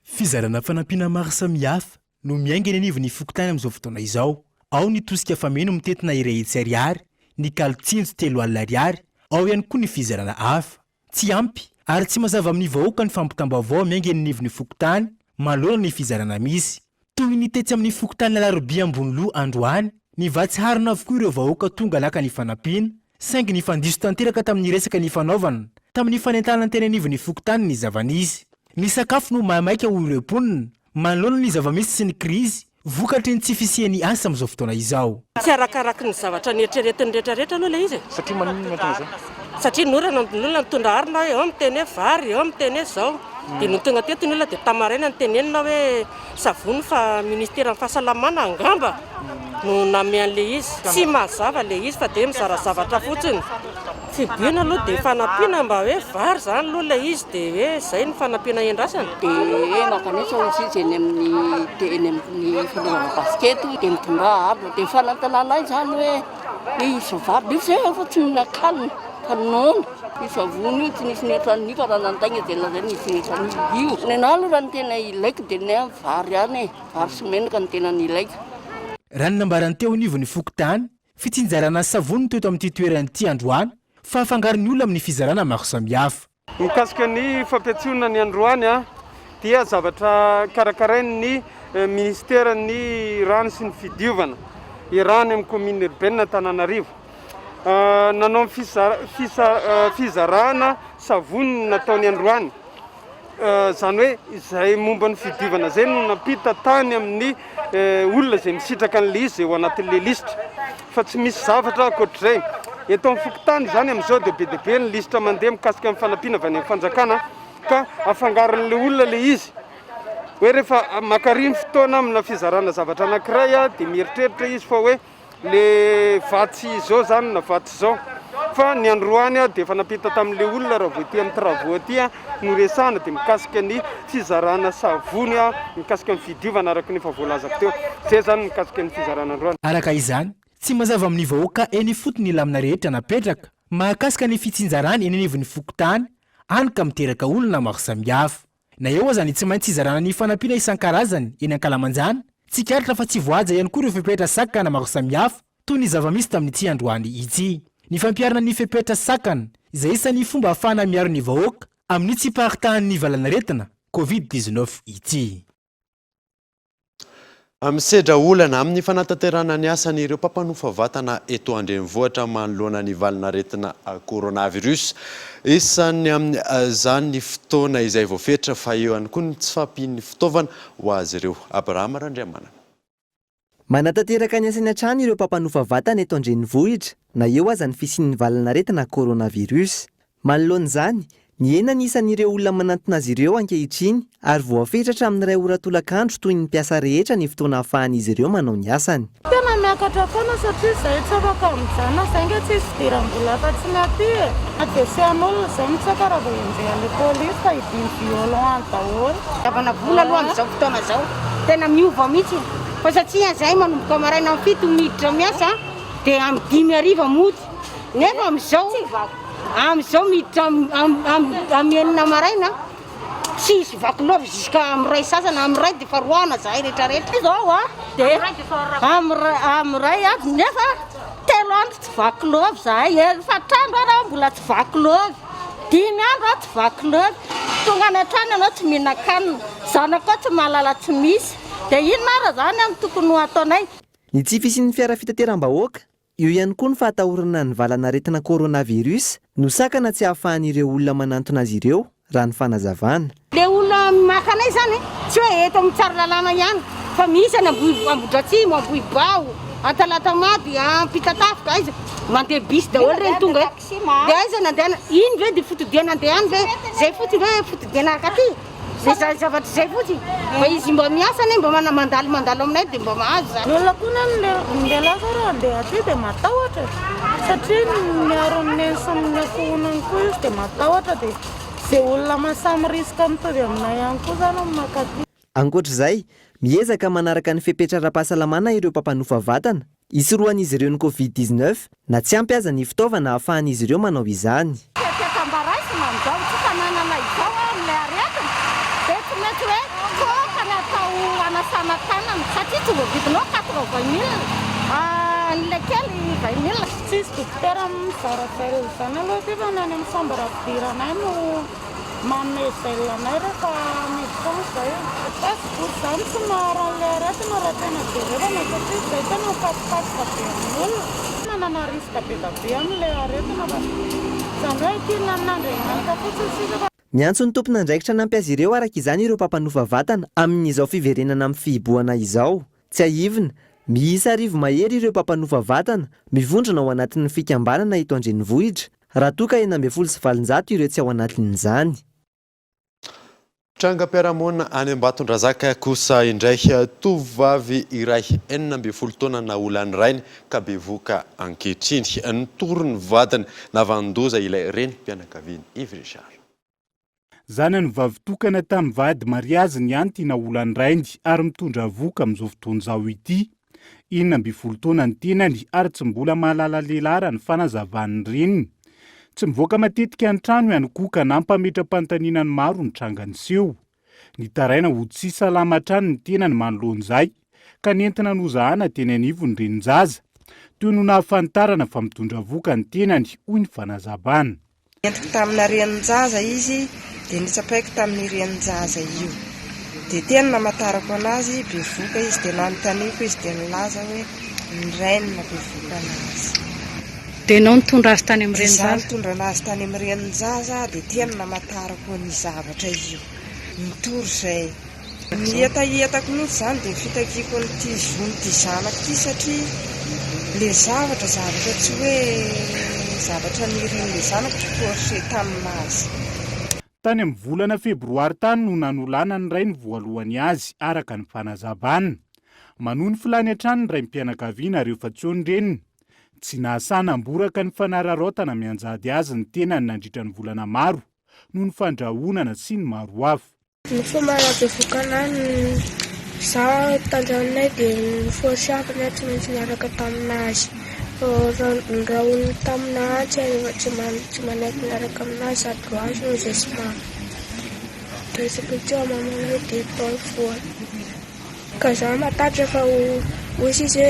Speaker 24: Fizarana fanampiana maro samihafa no miainga eny anivon'ny fokontany amin'izao fotoana izao. Ao ny tosika fameno mitentina 100 ariary, ny kaly tsinjo 30 ariary, ao ihany koa ny fizarana hafa. Tsy ampy ary tsy mazava amin'ny vahoaka ny fampitam-baovao miainga eny anivon'ny fokontany manoloana ny fizarana misy. Toy ny tetsy amin'ny fokontany Alarobia Amboniloha androany, nivatsy harona avokoa ireo vahoaka tonga naka ny fanampiana, saingy nifandiso tanteraka tamin'ny resaka nifanaovana tamin'ny fanentanana teny anivon'ny fokontany ny zava-nisy. Ny sakafo no mahamaika hoy ireo mponina, manoloana ny zava-misy sy ny krizy vokatry ny tsy fisian'ny asa amin'izao fotoana izao.
Speaker 25: Tsy arakaraky ny zavatra neritreretin'ny rehetrarehetra aloha ilay izy e.
Speaker 26: Satria maninona no mahatonga izay?
Speaker 25: Satria ny olona ny olona nitondra harona hoe eo miteny hoe vary, eo miteny hoe izao. Dia nony tonga teto ny olona dia tamin'ny maraina notenenina hoe savony fa ministeran'ny fahasalamana angamba no nanome an'ilay izy. Tsy mazava ilay izy fa dia mizara zavatra fotsiny. Fibiana aloha dia fanampiana mba hoe vary izany aloha ilay izy dia hoe izay no fanampiana iandrasana.
Speaker 27: Dia mankanesa hoy izy eny amin'ny dia eny amin'ny fanaovana basket dia mitondrà harona. Dia fanantenanay izany hoe hoe hisy vary. Nefa izay efa tsy mihinan-kanina. afaka nono. Io savony io tsy nisy nihoatra an'io fa raha nandainga dia lazaina nisy nihoatra an'io. Ny ahy aloha raha ny tena ilaiko dia ny ahy vary ihany e, vary sy menaka no tena nilaiko.
Speaker 24: Raha ny nambaran'ny teo anivon'ny fokontany, fitsinjarana savony no teto amin'ity toerana ity androany fa afangaron'ny olona amin'ny fizarana maro samihafa.
Speaker 7: Mikasika ny fampiantsoana ny androany dia zavatra karakarain'ny minisiteran'ny rano sy ny fidiovana iarahany amin'ny commune urbaine Antananarivo. Nanao ny fizarana savony nataony androany. Izany hoe izay momba ny fidiovana izay no nampita tany amin'ny olona izay misitraka an'ilay izy izay ao anatin'ilay lisitra fa tsy misy zavatra ankoatr'izay. Eto amin'ny fokontany izany amin'izao dia be dia be ny lisitra mandeha mikasika ny fanampiana avy any amin'ny fanjakana ka afangaron'ilay olona ilay izy. Hoe rehefa maka ny fotoana amina fizarana zavatra anankiray dia mieritreritra izy fa hoe Le vatsy izao zany na vatsy izao. Fa ny androany aho dia efa nampita tamin'le olona raha vao ety amin'ny travaux aty no resahana dia mikasika ny fizarana savony mikasika ny fidiovana araka ny efa voalazako teo. Zay zany mikasika ny fizarana androany.
Speaker 24: Araka izany, tsy mazava amin'ny vahoaka eny ifotony ny lamina rehetra napetraka mahakasika ny fitsinjarana eny anivon'ny fokontany, hany ka miteraka olana maro samihafa. Na eo aza ny tsy maintsy hizarana ny fanampiana isan-karazany eny ankalamanjana, tsikaritra fa tsy voahaja ihany koa ireo fepetra sakana maro samihafa, toy ny zava-misy tamin'ity androany ity. Ny fampiharana ny fepetra sakana, izay isan'ny fomba ahafahana miaro ny vahoaka amin'ny tsy hiparitahan'ny valanaretina Covid 19 ity.
Speaker 5: Misedra olana amin'ny fanatanterahana ny asany ireo mpampanofa vatana eto an-drenivohitra manoloana ny valanaretina coronavirus. Isan'ny amin'izany ny fotoana izay voafetra fa eo ihany koa ny tsy fahampian'ny fitaovana ho azy ireo. Abraham Randriamanana.
Speaker 6: Manatanteraka ny asany hatrany ireo mpampanofa vatana eto an-drenivohitra na eo aza ny fisian'ny valanaretina coronavirus. Manoloana izany, nihena ny isan'ireo olona manantona azy ireo ankehitriny ary voafetra hatramin'ny iray ora tolakandro toy ny mpiasa rehetra ny fotoana ahafahan'izy ireo manao ny asany.
Speaker 11: Tena miakatra foana satria izay tsy afaka mijanona izay nge tsisy fidiram-bola afa-tsy ny aty e! Adversaire-n'olona izay mitsaka raha vao enjehan'ilay polisy fa hidiny violon any daholo.
Speaker 12: Fitiavana vola aloha amin'izao fotoana izao tena miova mihitsy fa satria izahay manomboka maraina amin'ny fito miditra miasa dia amin'ny dimy hariva mody Nefa amin'izao, amin'izao miditra amin'ny enina maraina, tsy hisy vaky lova jusqu'à amin'ny iray sasany, amin'ny iray dia efa roahana zahay rehetra rehetra.
Speaker 16: Izao a, dia amin'ny iray avy nefa telo andro tsy vaky lova zahay, efatra andro ary aho mbola tsy vaky lova, dimy andro aho tsy vaky lova, tonga any an-trano ianao tsy mihinan-kanina, zanakao tsy mahalala tsy misy, dia inona ary izany no tokony ho ataonay?
Speaker 6: Ny tsy fisian'ny fiara fitateram-bahoaka Eo ihany koa ny fahatahorana ny valan'aretina coronavirus no sakana tsy ahafahan'ireo olona manantona azy ireo, raha ny fanazavana.
Speaker 12: Le olona maka anay zany tsy hoe eto amin'ny Tsaralalàna ihany fa misy any Ambohidratrimo, Ambohibao, Antalatamaty, Ampitatafika, aiza, mandeha bus daholo reny tonga eto, de aiza ny andehanana, iny ve de fotodiana andeha any ve, zay fotsiny ve fotodiana akaty? Zay zany zavatra izay fotsiny. Mba izy mba miasa anie mba mana mandalo mandalo aminay dia mba mahazo zany.
Speaker 11: Ny olona koa anie ny lehilahy zao raha handeha aty dia matahotra e, satria miaro ny neny sy ny ankohonany koa izy dia matahotra dia izay olona mahasahy mi-risque mitovy aminay ihany koa zany no mankaty.
Speaker 6: Ankoatra izay, miezaka manaraka ny fepetra ara-pahasalamana ireo mpampanofa vatana, hisorohan'izy ireo ny Covid 19, na tsy ampy aza ny fitaovana ahafahan'izy ireo manao izany.
Speaker 16: Fepetra mba raisina amin'izao tsy fananana izao amin'ilay aretina dia tsy maintsy hoe coca ny atao hanasana tanana satria tsy voavidinao 80 mille an'ilay kely 20 mille.
Speaker 11: Tsisy dokotera mizara gel izany aloha aty fa ny any amin'ny chambre fidiranay no Manome gel anay rehefa miditra any izay e. Fa izany tsy maharo an'ilay aretina raha tena jerevana satria izay tena mifampikasoka be amin'olona. Manana risque be da be amin'ilay aretina fa izany hoe ankilina amin'Andriamanitra fotsiny isika fa.
Speaker 6: Miantso ny tompon'andraikitra hanampy azy ireo araka izany ireo mpampanofa vatana amin'izao fiverenana amin'ny fihibohana izao. Tsiahivina, miisa arivo mahery ireo mpampanofa vatana mivondrona ao anatin'ny fikambanana eto an-drenivohitra, raha toa ka 816 ireo tsy ao anatin'izany.
Speaker 5: Trangam-piarahamonina any Ambatondrazaka kosa indray, tovovavy iray 16 taona naolan'ny rainy ka bevohoka ankehitriny. Nitory ny vadiny nahavanon-doza ilay renim-pianakaviany Yves Richard.
Speaker 13: Zanany vavitokana tamin'ny vady mariaziny ihany ity naolan'ny rainy ary mitondra vohoka amin'izao fotoana izao ity. 16 taona ny tenany ary tsy mbola mahalala lehilahy raha ny fanazavan'ny reniny. Tsy mivoaka matetika ny trano ihany koa ka nampametra-panontaniana ny maro ny tranga niseho. Nitaraina ho tsy salama hatrany ny tenany manoloana izay ka nentina nozahana teny anivon'ny renin-jaza. Teo no nahafantarana fa mitondra vohoka ny tenany, hoy ny fanazavana.
Speaker 14: Nentiko tamina renin-jaza izy dia notsapaiko tamin'io renin-jaza io. Dia teny namantarako anazy, bevohoka izy, dia nanontaniako izy dia nilaza hoe ny rainy no bevohoka anazy.
Speaker 15: Dia ianao nitondra azy tany amin'ny
Speaker 14: Izaho
Speaker 15: renin-jaza?
Speaker 14: nitondra anazy tany amin'ny renin-jaza dia teny namantarako ny zavatra io. Nitory izay. Ny hetahetako mihitsy izany dia ny fitakiako an'ity zon'ity zanako ity satria ilay zavatra zavatra tsy hoe zavatra nirin'ilay zanako tsy forcé tamin'azy.
Speaker 13: Tany amin'ny volana febroary tany no nanolanan'ny rainy voalohany azy, araka ny fanazavana. Manohy ny filany hatrany ny raim-pianakaviana rehefa tsy eo ny reniny. Tsy nahasahy namboraka ny fanararaotana mianjady azy ny tenany nandritra ny volana maro, noho ny fandrahonana sy ny maro hafa.
Speaker 16: Ny fomba nahabevoka anahy, za tandranonay dia ni-forcer-ako aho tsy maintsy niaraka tamin'azy. Norahoniny tamina antsy aho rehefa tsy manaiky miaraka aminazy sady roahiny izay sy mama. Resaka io teo mamanay dia tao foana. Ka za matahotra fa ho hoy izy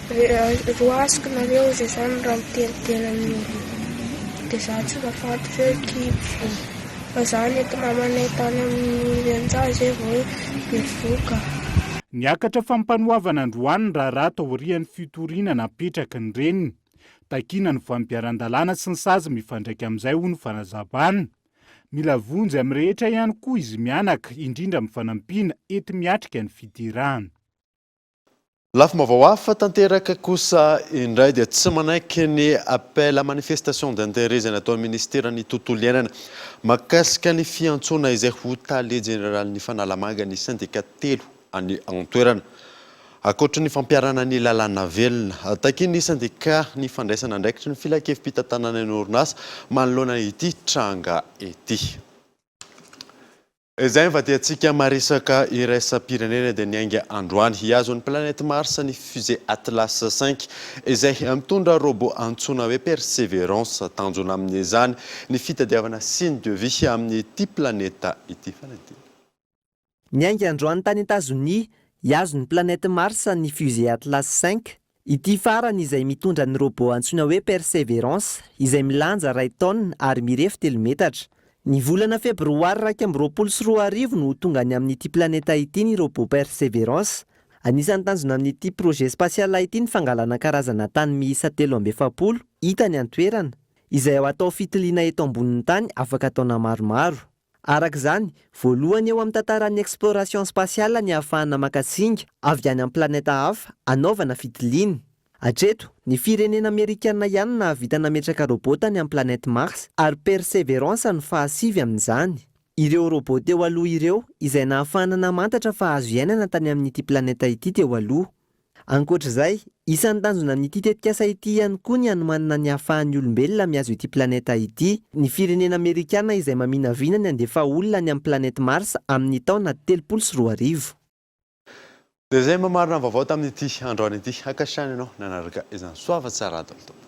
Speaker 16: hoe roasiko nareo izay zany raha miteniteny amin'ny olona. Dia za tsy mahafantatra hoe kibo. Fa za nety mamanay tany amin'ny renin-jaza zay vao hoe bevohoka.
Speaker 13: Niakatra fampanoavana androany ny raharaha taorian'ny fitoriana napetraky ny reniny. Takiana ny fampiharan-dalàna sy ny sazy mifandraika amin'izay hoy ny fanazavana. Mila vonjy amin'ny rehetra ihany koa izy mianaka, indrindra amin'ny fanampiana enti-miatrika ny fiterahana.
Speaker 5: Lafim-baovao hafa tanteraka kosa indray dia tsy manaiky ny appel à manifestation d'intérêt izay nataon'ny minisiteran'ny tontolo iainana mahakasika ny fiantsoana izay ho tale jeneralin'ny Fanalamanga ny sendika telo any an-toerana. Ankoatry ny fampiharana ny lalàna velona, takian'ny sendika ny fandraisana andraikitry ny filankevi-pitantanana ny orinasa manoloana ity tranga ity. Izay nivadihantsika maresaka iraisam-pirenena dia niainga androany hihazo ny planète Mars ny fusée Atlas V izay mitondra robot antsoina hoe Perseverance. Tanjona amin'izany ny fitadiavana signe de vie amin'ity planeta ity.
Speaker 6: Niainga androany tany Etazonia, hihazo ny planète Mars ny fusée Atlas V. Ity farany izay mitondra ny robot antsoina hoe Perseverance, izay milanja iray taonina ary mirefy telo metatra. Ny volana febroary 2021 no ho tonga any amin'ity planeta ity ny robot Perseverance. Anisan'ny tanjona amin'ity projet spatial ity ny fangalana karazana tany miisa 43 hita any an-toerana, izay hatao fitiliana eto ambonin'ny tany afaka taona maromaro. Araka izany, voalohany eo amin'ny tantaran'ny exploration spatiale ny ahafahana maka singa avy any amin'ny planeta hafa hanaovana fitiliana. Hatreto, ny firenena amerikana ihany no nahavita nametraka robot tany amin'ny planète Mars, ary Perseverance no fahasivy amin'izany. Ireo robot teo aloha ireo izay nahafahana namantatra fa azo iainana tany amin'ity planeta ity teo aloha. Ankoatra izay, isan'ny tanjona amin'ity tetikasa ity ihany koa ny hanomanana ny hahafahan'ny olombelona mihazo ity planeta ity. Ny firenena amerikana izay maminavina ny handefa olona any amin'ny planète Mars amin'ny taona 2030.
Speaker 5: Dia izay mamarana ny vaovao tamin'ity androany ity. Ankasitrahana ianao nanaraka izany. Soava tsara daholo tompoko.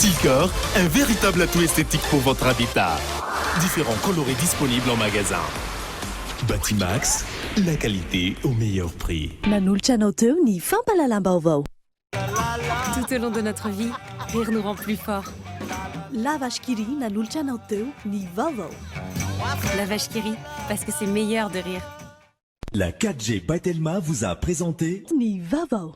Speaker 4: Ticor, un véritable atout esthétique pour votre habitat. Différents coloris disponibles en magasin. Batimax, la qualité au meilleur prix.
Speaker 9: Nanolotra anao teo ny fampahalalam-baovao.
Speaker 3: Tout au long de notre vie, rire nous rend plus forts.
Speaker 9: La Vache qui rit nanolotra anao teo ny vaovao.
Speaker 3: La vache qui rit, parce que c'est meilleur de rire.
Speaker 1: La 4G by Telma vous a présenté
Speaker 17: Ny vaovao.